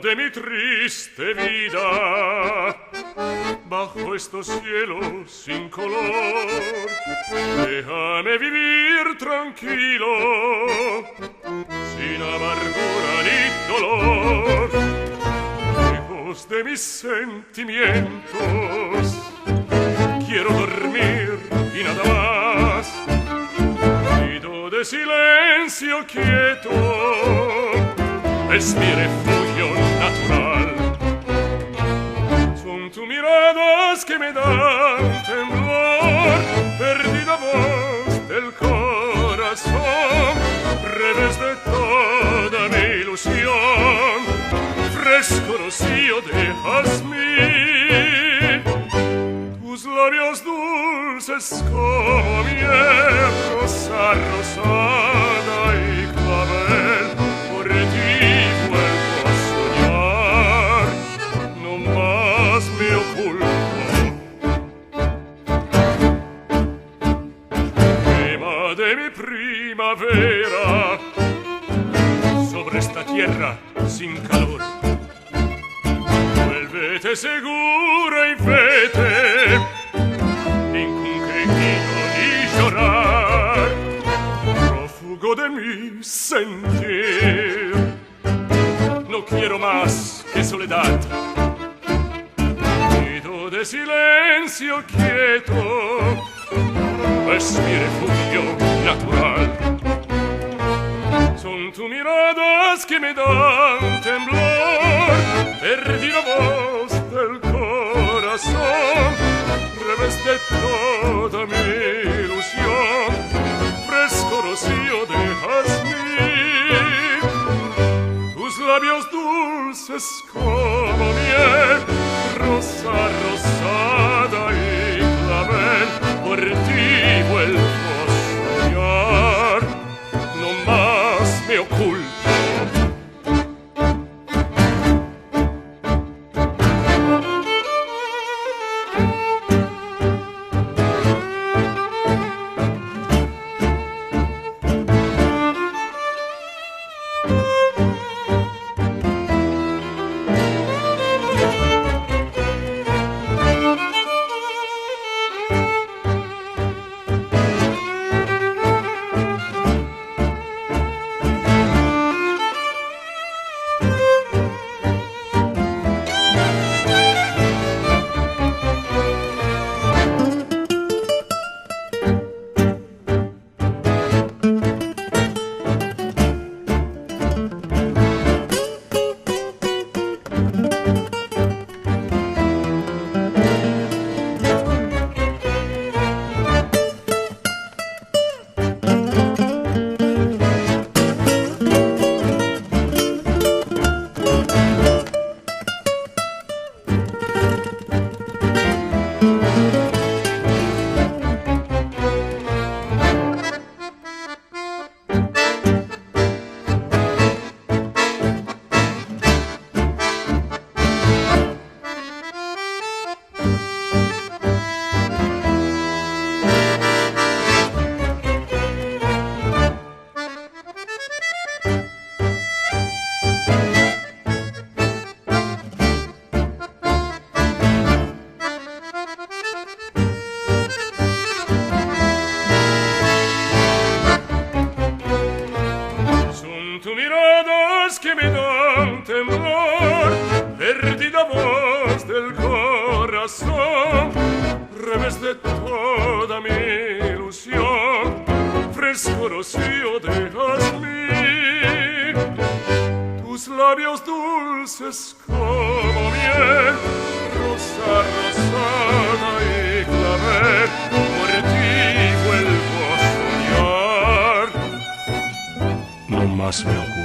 De mi triste vida, bajo estos cielos sin color, déjame vivir tranquilo, sin amargura ni dolor. Lejos de mis sentimientos, quiero dormir y nada más. Nido de silencio quieto, es mi refugio natural. Son tus miradas que me dan temblor, perdida voz del corazón, revés de toda mi ilusión, fresco rocío de jazmín. Tus labios dulces como miel, rosa rosada y clavel, por ti vuelvo a soñar, no más me oculto. Tema de mi primavera, sobre esta tierra sin calor, vuélvete segura y vete, ningún quejido ni llorar, prófugo de mi sentir. No quiero más que soledad, nido de silencio quieto, es mi refugio natural. Son tus miradas que me dan temblor, perdida voz del corazón, revés de toda mi ilusión, fresco rocío de jazmín. Tus labios dulces como miel, rosa rosada y clavel, por ti vuelvo a soñar, no más me oculto. Son tus miradas que me dan temblor, perdida voz del corazón, revés de toda mi ilusión, fresco rocío de jazmín. Tus labios dulces como miel, rosa rosada y clavel, por ti vuelvo a soñar, no más me oculto.